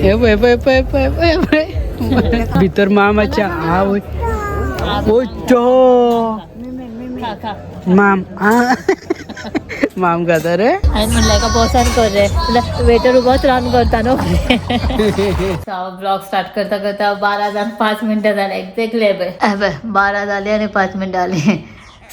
हे पळय पळय पळय पळय पळय पळय भितर मामाच्या आवय ओचो खा खा. माम आ माम खाता रे. हांवें म्हणलें एका बॉसान कर रे, वेटर उबोच रावन करता न्हू. हांव ब्लॉग स्टार्ट करता करता 12 जावन 5 मिनटां जाली एक्झॅक्टली. पळय 12 जाली आनी 5 मिनटां जाली.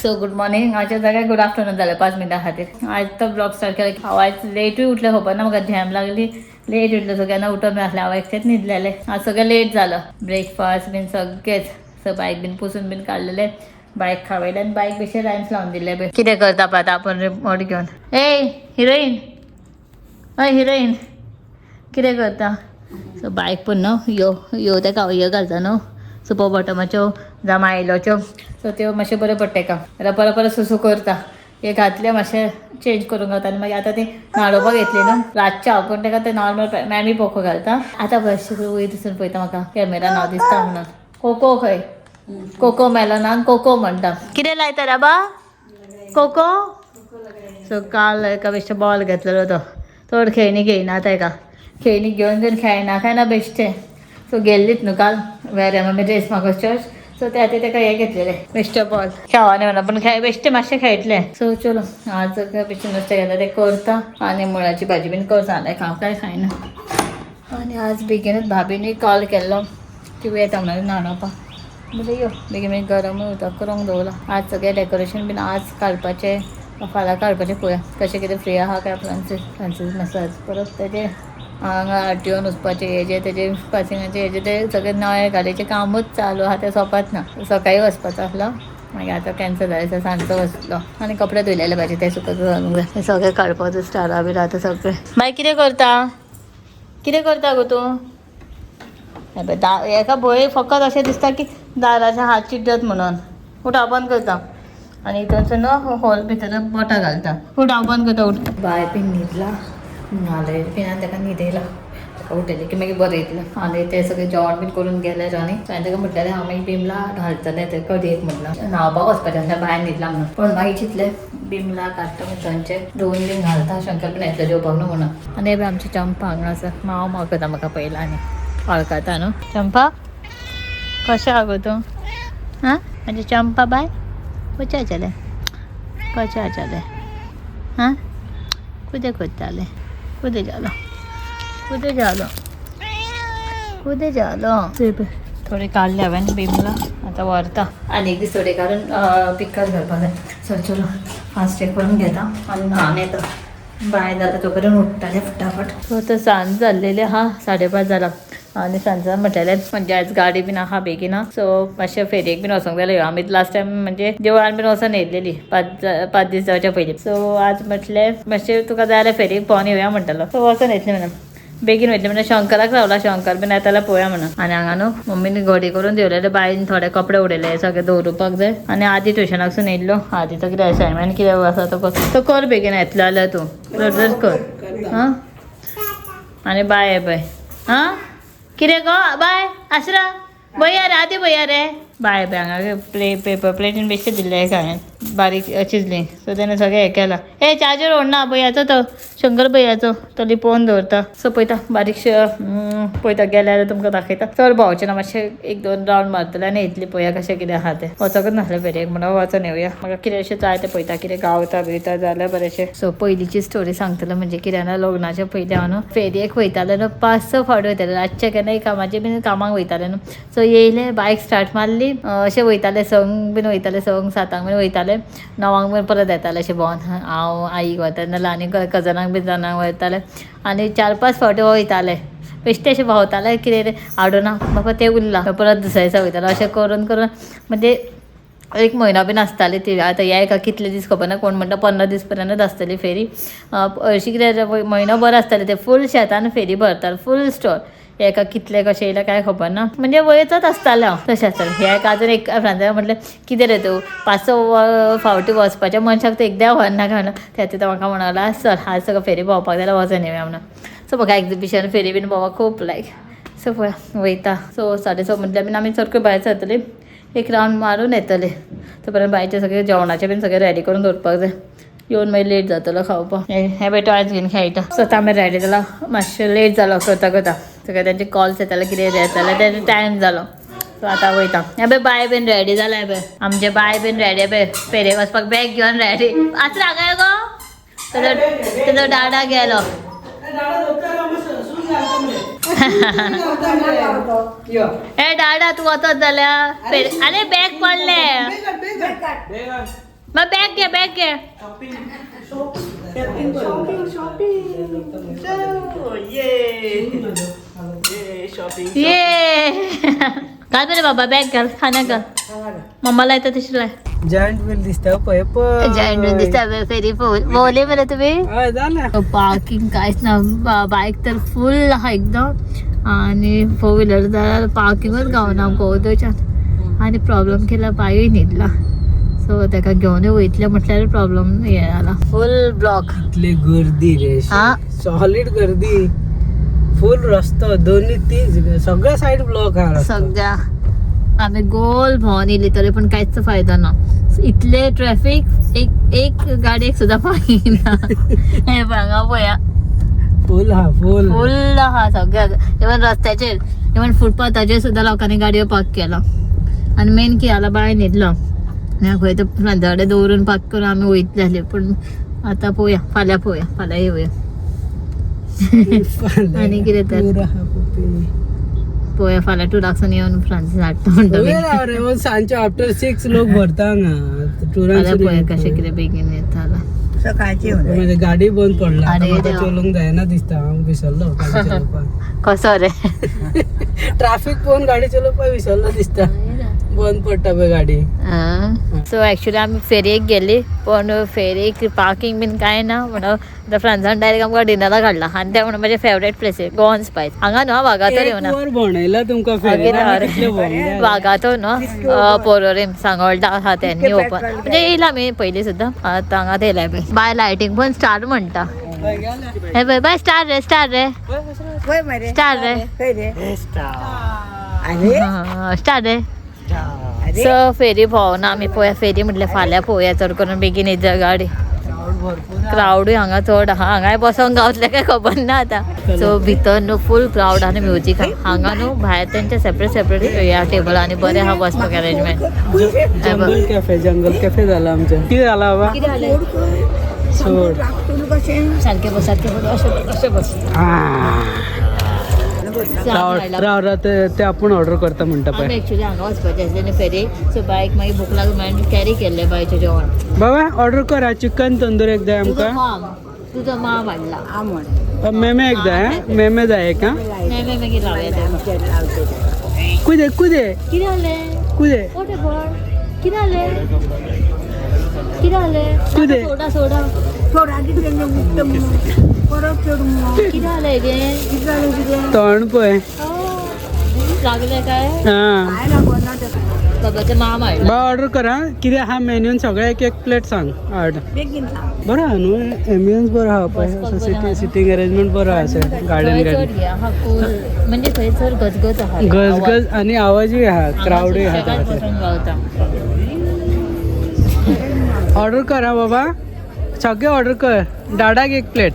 सो गुड मॉर्निंग, आयच्या जाग्यार गुड आफ्टरनून जालें 5 मिनटां खातीर. आयज तो ब्लॉग स्टार्ट केला. हांव आयज लेटूय उठलें, खबर ना म्हाका, झॅम लागली, लेट उठलें. सगळ्यांना उठोवन बी आसलें, हांव एकटेंच न्हिदलेलें. आज सगळें लेट जालो, ब्रेकफास्ट बीन सगळेंच. सो बायक बीन पुसून बीन काडलेलें, बायक खावयलें आनी बायक बेश्टे रायम्स लावन दिले. बी कितें करता पळय आतां आपण रिमोट घेवन. ए हिरोईन, हय हिरोईन, कितें करता? सो बायक पण न्हू यो यो तेका यो घालता न्हू सुपर बॉटमाच्यो जावं मायलोच्यो. सो त्यो मातशें बरें पडटा तेका, जाल्यार परत परत सुसू करता. हे घातले मातशें चेंज करूंक गावता. आनी मागीर आतां ती न्हाणोवपाक येतली न्हू रातचें हांव, पूण तेका ते नॉर्मल मॅमी पोको घालता. आतां बरें वयर दिसून पळयता म्हाका कॅमेरा नांव दिसता म्हणून. कोको खंय, कोको मेलोनाक कोको म्हणटा. कितें लायता रे बा? कोको. सो काल एका बेश्टे बॉल घेतलेलो, तो चड खेळणी घेयना तेका, खेळणी घेवन घेवन खेळना खायना बेश्टे. सो गेल्लीत न्हू काल वेऱ्या मम्मी ड्रेस म्हाका चर्च, सो त्या खातीर तेका हें घेतलेलें बेश्टे बॉल खेळना म्हणून, पूण खेळ बेश्टे मातशें खेळटलें. सो चलो आज बेश्टें नुस्तें घेतला तें करता आनी मुळ्याची भाजी बीन करता, लायक हांव कांय खायना. आनी आज बेगीनूच भाभीनूय कॉल केल्लो, ती येता म्हणून न्हाणोवपाक. म्हणलें यो बेगीन बेगीन गरमूय उदक करूंक दवरलां. आज सगळें डेकोरेशन बीन आज काडपाचें, फाल्यां काडपाचें, पळोवया कशें कितें फ्री आहा काय. फ्रांसीस फ्रांसीस मसाज परत तेजे हांगा आरटीओन वचपाचें, हेजें तेजें पासिंगाचें हेजें तें सगळें नळे गाडयेचें कामूच चालू आहा, तें सोंपत ना. सकाळीं वचपाचो आसलो, मागीर आतां कॅन्सल जालें, सांजचो वचलो. आनी कपडे धुयलेले पाहिजे, ते सुकत घालूंक जाय. हें सगळें काडपाचो स्टारा बी आतां सगळें. मागीर कितें करता, कितें करता गो तूं? हे पळय हेका भंय फकत अशें दिसता की दाराच्या हात चिड्डत म्हणून. उठ, हांव बंद करता आनी हितूनसून न्हू होल भितर बोटां घालता. उठ, हांव बंद करता, उठ. बाय बीन न्हिदला, न्हाले बीन आनी ताका न्हिदयला. ताका उठयलें की मागीर बरें येतलें. आनी ते सगळें जेवण बीन करून गेले आनी हांवें ताका म्हटलेलें हांव मागीर बिमला घालतलें ते कडयेक, म्हटलां न्हांवपाक वचपाचें आसलें, बायन न्हिदला म्हणून. पूण मागीर चिंतलें बिमला काडटा थंयचे धुवन बीन घालता, शंकर बीन येतलो जेवपाक न्हू म्हणून. आनी हे पळय आमची चंपा हांगा आसा, माव माव करता म्हाका पयला आनी वळखता न्हू. चंपा कशें आहा गो तूं? आं म्हजें चंपा बाय, कशें जालें, कशें जालें? आं कितें करतालें? कितें जालो, कितें जालो, कितें जालो? थोडे काडले हांवें बिमला, आतां व्हरता आनी एक दीस थोडे काडून पिक्कल घालपाक जाय. सो चलो फास्ट करून घेता आनी न्हावन येता. बाय जाता तो पर्यंत उठ्ठालें फटाफट. सो आतां सांज जाल्लेली आहा, 5:30 जाला आनी सांजा म्हटलेलें म्हणजे आयज गाडी बीन आहा बेगीन, सो मातशें फेरयेक बीन वचोंक जाय. आमी लास्ट टायम म्हणजे देवळान बीन वचोन येयलेली 5 दीस जावच्या पयलीं. सो आज म्हटलें मातशें तुका जाय जाल्यार फेरयेक भोंवन येवया म्हणटालो. सो वचोन येतलें म्हणून बेगीन वयतलें म्हणून शंकराक रावला, शंकर बीन येता जाल्यार पळोवया म्हणून. आनी हांगा न्हू मम्मीन घडी करून दवरलेले, बायन थोडे कपडे उडयले सगळे दवरुपाक जाय. आनी आदी ट्युशनाकसून येयल्लो, आदीचो कितें असायनमेंट कितें आसा तो कर, तो कर बेगीन येतलो जाल्यार तूं जर कर. आं आनी बाय बाय आं कितें गो बाय आसरा बया रे आदी बया रे बाय बाय. हांगा प्ले पेपर प्लेटीन बेश्टे दिल्ले एका हांवें बारीक चिजली. सो तेणें सगळें हें केलां. ए चार्जर ओडना भंयाचो, तो शंकर भैयाचो तो लिपोवन दवरता. सो पळयता बारीकशें पळयता गेल्यार तुमकां दाखयता. चड भोंवचें ना, मातशें 1-2 रावंड मारतलें आनी येतली. पळोवया कशें कितें आहा तें. वचकच नासलें फेरयेक म्हणून वचोन येवया, म्हाका कितें अशें जाय तें पळयता, कितें गावता बिवता जाल्यार बरेंशें. सो पयलींची स्टोरी सांगतलें म्हणजे कितें जाणा, लग्नाच्या पयलीं हांव न्हू फेरयेक वयतालें न्हू, 5-6 फावटी वयतालें रातचें, केन्नाय कामाचें बीन कामाक वयतालें न्हू. सो येयलें, बायक स्टार्ट मारली, अशें वयतालें संक बीन वयतालें, 6 7 बीन वयतालें, 9 बीन परत येतालें अशें भोंवन. हांव आईक वतालें नाल्यार आनी कजनाक बीन जाणांक वयतालें आनी 4-5 फावटी वयतालें बेश्टें अशें भोंवतालें, कितें हाडूना बाबा तें उरलां, परत दुसऱ्या दिसा वयतालें. अशें करून करून म्हणजे 1 म्हयनो बीन आसताली ती. आतां हे एका कितले दीस खबर ना, कोण म्हणटा 15 दीस पर्यंतच आसतली फेरी. हरशीं कितें म्हयनो भर आसताली ते, फूल शेतान फेरी भरताले, फूल स्टॉल. एका कितले कशें येयलें कांय खबर ना, म्हणजे वयतच आसतालें हांव तशें आसतालें. हे एका अजून एक फ्रेंडान म्हटलें कितें रे तूं 5-6 फावटी वचपाच्या मनशाक तूं एकदां व्हरना काय म्हणून. त्या खातीर म्हाका म्हणला सर आज सगळं फेरी भोंवपाक जाल्यार वचोन येवया म्हणून. सो म्हाका एग्जिबिशन फेरी बीन भोंवपाक खूब लायक. सो पळया वयता. सो 6:30 म्हटल्यार बीन आमी सारक्यो भायर सरतली, एक रावंड मारून येतले. तो पर्यंत बायचें सगळें जेवणाचें बीन सगळें रेडी करून दवरपाक जाय, येवन मागीर लेट जातलो खावपाक. हें बेटो आयज घेवन खेळटा. सो आतां आमी रेडी जाला, मातशें लेट जालो करता करता. सगळे त्यांचे कॉल्स येताले, कितें येताले, तेजे टायम जालो. सो आतां वयता. हे पळय बाय बीन रेडी जाला. हे पळय आमचे बाय बीन रेडी. हे पळय फेरयेक वचपाक बॅग घेवन रेडी. आतां हांगा यो गो. तेजो तेजो डाडा गेलो. ए डाडा, तूं वचत जाल्यार आरे बॅग पडले. मग बॅग घे, बॅग घे. ये घाल बरे बाबा, बॅग घाल, खाना घाल. मम्माला येतं तशी लाय. जायंट व्हील दिसता पळय पळय. जॉईंट व्हील दिसता फेरी. भोवले बरे तुम्ही. हय जालें. पार्किंग कांयच ना. बायक तर फुल आहा एकदम आणि फोर व्हिलर जाल्यार पार्किंगूच गावना गोवदोच्यान. आनी प्रॉब्लेम केला, बायूय न्हिदला. सो ताका घेवन वयतले म्हटल्यार प्रॉब्लेम हे जाला, फुल ब्लॉक. इतली गर्दी रे. हा. सॉलिड गर्दी, फुल रस्तो दोन्ही तीन सगळ्या साइड ब्लॉक हा रस्तो. सगळ्या आम्ही गोल भोंवन येयली तरी पण कांयच फायदा ना. इतले ट्रॅफिक, एक एक गाडयेक सुद्दां पाहिना. हे पळय हांगा पळया. फुल हा, फुल. फुल आहा सगळ्याक. इवन रस्त्याचेर, इवन फुटपाथाचेर सुद्दां लोकांनी गाडयो पार्क केला. आनी मेन की जाला, बाय न्हिदलो. आनी खंय तर फ्रंटा कडेन दवरून पार्क करून आमी वयतले आसले. पूण आतां पळोवया, फाल्यां पळोवया, फाल्यां येवया. आनी कितें तर? टूर आहा पप्पी. पळोवया फाल्यां टुराकसून येवन फ्रांसीस हाडटा म्हणटा. पळोवया राव रे, मग सांजचे आफ्टर 6 लोक भरता हांगा टुरांक. फाल्यां पळोवया कशें कितें बेगीन येता जाल्यार. सकाळची. म्हणजे गाडी बंद पडला. अरे आता म्हाका देवा. चलोवंक जायना दिसता. हांव विसरलो गाडी चलोवपाक. कसो रे? ट्राफीक पळोवन गाडी चलोवपाक विसरलो दिसता. बंद पडटा पळय गाडी. सो एक्चुअली आमी फेरयेक गेली, पण फेरयेक पार्किंग बीन कांय ना म्हणून आतां फ्रांसान डायरेक्ट आमकां डिनराक हाडला. आनी तें म्हणून म्हाजें फेवरेट प्लेस गोवन स्पायस. हांगा न्हू वागातोर एक येवना. वर भोंवडायला तुमकां फेरयेन. आमी कितले भोंवले. वागातोर न्हू, पोरोरीम सांगोल्डा आहा तेन्नी ओपन म्हणजे येयला आमी पयलीं सुद्दां. आतां हांगा येयल्या पळय बाय. लायटींग पण स्टार म्हणटा. हे पळय बाय, स्टार रे, स्टार रे. खंय मरे? स्टार रे. खंय रे? अरे. स्टार रे. अरे. सो फेरी भोंवना आमी. पळोवया फेरी म्हटल्यार फाल्यां पळोवया. चड करून बेगीन येता गाडी. क्राऊड भरपूर आहा. क्रावडूय हांगा चड आहा. हांगाय बसोंक गावतले काय खबर ना आतां. सो भितर न्हू फूल क्रावड आनी म्युजीक आहा हांगा न्हू. भायर तेंचे सेपरेट सेपरेट ह्या टेबल आनी बरें आहा बसपाक arrangement. Jungle cafe, jungle cafe झाला आमचं. किती झाला बाबा? कितें जालें? सोड. कशें? सारकें बस, सारकें बस, अशें बस, अशें बस. राव राव राव, ते ते आपण ऑर्डर करता म्हणटा आमी पळय. एक्चुअली हांगा वचपाचें आसलें न्ही फेरी. सो बायक मागीर भूक लागून मागीर कॅरी केल्लें बायचें जेवण. बाबा, ऑर्डर करा. चिकन तंदूर एक जाय तुजो आमकां. माम, तुजो माम हाडला. आमण. मेमे एक जाय हा? मेमे जाय एक हा. नाही मागीर लावया तें. कुदे कुदे. कितें जालें? कुदे. कोण कोण? कितें जालें? कितें जालें? कितें? सोडा सोडा. थोडा कितें परत चड. कितें जालें गे? कितें जालें कितें? तोंड पळय. लागलें काय? हा. काय लागोना तेका. बाबाचें माम हाडला. बा, ऑर्डर करा. कितें आहा मेन्यून सगळें एक एक प्लेट सांग हाड. बेगीन सांग. बरो आहा न्हू एम्बियन्स, बरो आहा पळय. बसपाक बरें सिटींग आहा. सिटींग अरेंजमेंट बरो आहा अशें गार्डन. थंय चड गार्डन. हे आहा कूल, म्हणजे थंय चड गजगज आहा रे, आवाज. गजगज आणि आवाजूय आहा, हांगा क्रावडूय आहा. सुशेगाद बसून गावता. ऑर्डर करा बाबा, सगळे ऑर्डर कर. डाडाक एक प्लेट.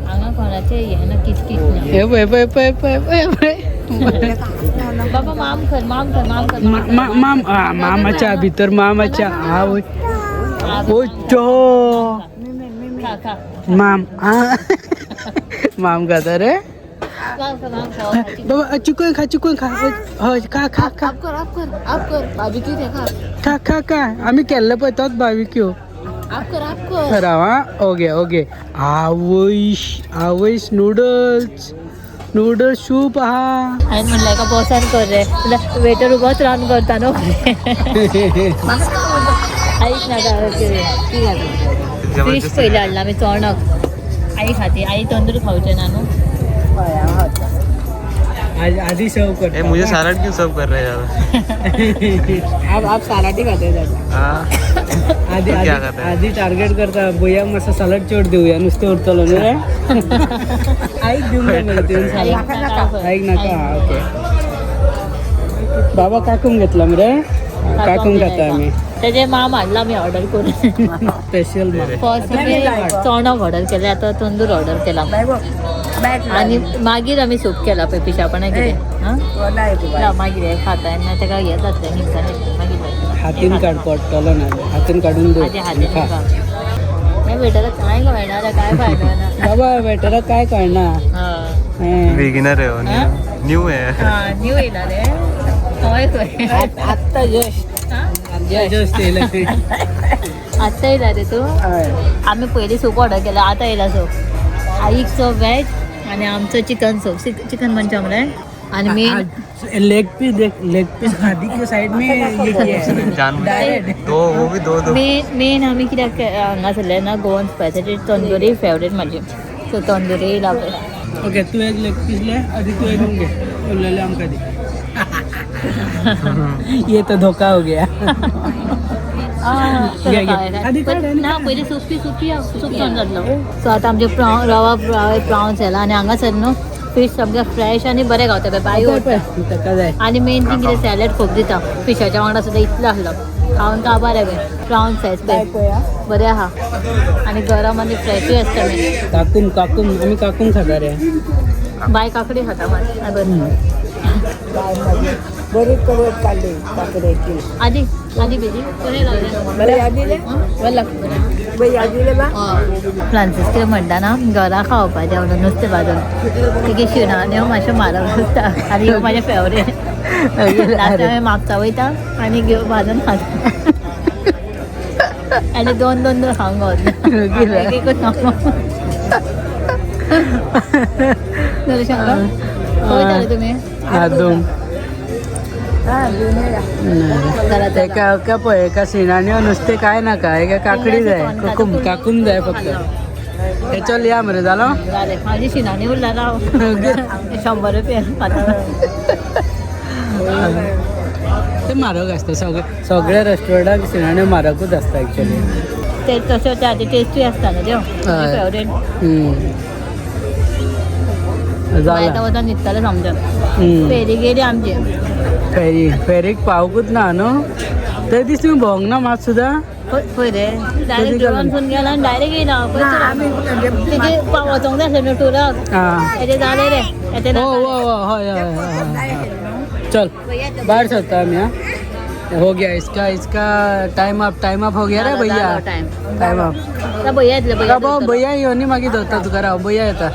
हांगा कोणाचें हें ना, किचकीच ना. हे पळय पळय पळय पळय पळय पळय. बाबा, माम कर, माम कर, माम कर. माम आ, मामाच्या भितर मामाच्या आवय. ओ चो. खा खा. माम आ, माम खाता रे. माम खा, माम खा. बाबा, चिकन खा, चिकन खा. हय, खा खा खा. आप कर, आप कर, आप कर. बार्बेक्यू ते खा. खा खा खा. आम्ही केल्लं पळय तोच बार्बेक्यू. आप कर, आप कर. राव हा. Okay okay. आवयश आवयश, नूडल्स, नूडल्स सूप आहा. हांवें म्हणलें एका बॉसान कर रे, वेटर उबोच रावन करता न्हू. आईक नाका. फिश पयलीं हाडला आमी, चोणक आई खाती. आई तंदूर खावचें ना न्हू. आज आधी सर्व कर. ए, मुझे सैलड क्यों सर्व कर रहे हैं यार? आप सलाड ही खाते दादा. हाँ. आधी क्या आधी खाता है? आधी टार्गेट करता भुया मस्त सलाड चड देऊया, नुसतं उरतलो न्हू रे. आईक दिवंक जाय मरे तुवें आईक सलाड. नाका. आईक नाका. ओके बाबा, काकून घेतला मरे. काकून खाता आमी. तेजे माम हाडला आमी ऑर्डर करून. स्पेशल. फर्स्ट आमी चोणक ऑर्डर केले, आतां तंदूर ऑर्डर केला आनी मागीर आमी सूप केला पळय पिशापणा कितें. हां, ना, मागीर हे खाता तेन्ना तेका हें जातलें, हिंसा येतली मागीर. हातीन काड, पडटलो ना, हातीन काडून आधी दवर. हातीन खा. खा. हे वेटराक काय कळना रे, काय फायदो ना. बाबा, वेटराक काय कळना. हय. बिगिनर है वो. हाँ? न्यू है. हा, न्यू येयला रे, हय खंय. आत्ता जस्ट. हा? जस्ट येयला. आत्तां येयला रे तूं. आमी पयलीं सूप ऑर्डर केला, आतां येयला सूप. आईक वेज आनी आमचो चिकन सूप, चिकन मंचाव रे. आनी मेन लेग पीस देख, लेग पीस आदि के साइड में ये किया है. जान दो, वो भी दो दो. मेन मेन आमी कित्याक हांगासरले ना, गोवन स्पायसाची तंदुरी फेवरेट म्हाजी, सो तंदुरी येयला पळय. ओके, तू एक लेग पीस ले आधी, तू एक घे, उरलेले आमका दे. ये तो धोखा हो गया. घे, घे. आधी काढ, आनी ना, पयलीं सूप पी, सूप पिया, सूप तोंड जातलो. सो आतां आमचे प्रावन रवा प्रावन्स येला आनी हांगासर न्हू फीश सामकें फ्रेश आनी बरें गावता पळय, बायो. पळय, पळय, ताका जाय. आनी मेन थिंग कितें, सॅलड खूब दिता फिशाच्या वांगडा सुद्दां. इतलो आसलो खावन काबार आहे प्रावन सायज पळय, बरें आहा आनी गरम आनी फ्रेशूय आसता मेन. काकूम, काकूम, आमी काकूम खाता रे. बाय काकडी खाता मात आ, बरें. बरी करून काडली काकड्याची. आदी आदी बेजी बरें लागलें. बरें यादीले, बरें यादीले बा. फ्रांसीस कितें म्हणटा ना, घरा खावपाचें म्हणून नुस्तें भाजून तेगे शिणाण्यो मातशें म्हारग आसता आनी ह्यो म्हाजें फेवरेट. लास्ट हांवें म्हापसा वयता आनी घेवन भाजून खाता आनी दोन दोन दोन खावंक गावता, एक एकूच खावंक. खंय वयताले तुमी? दोन. हा, घेऊन या. चला चला. एका एका पळय, एका शिणाण्यो नुस्तें काय नाका, एका काकडी जाय, काकूम काकूम जाय फक्त. हे चल या मरे, जालो. जालें, म्हाजी शिणाणी उरला, राव, 100 रुपया खाता. ते म्हारग आसता सगळे, सगळ्या रेस्टॉरंटाक शिणाण्यो म्हारगूच आसता एक्चुअली. ते तशें ते आदी टेस्टूय आसता न्हू त्यो. हय. फेवरेट. जाला. वता वता न्हिदतालें समजा. फेरी गेली आमची. फेरी, फेरीक पावकूच ना न्हू ते दीस, तुमी भोंवंक ना मात सुद्दां. पळय रे, डायरेक्ट टुरान गेला आनी डायरेक्ट येयला. तेजे वचोंक जाय आसलें न्हू टुराक. आं. तेजें जालें रे. तेजें. हो हो हो, हय हय हय हय. चल, बाहर सरता आमी. हाँ, हो गया इसका, इसका टाइम अप, टाइम अप हो गया रे भैया. टायम. Time up. भैया येतले, भैया. भैया येवन मागीर धरता तुका, राव, भैया येता.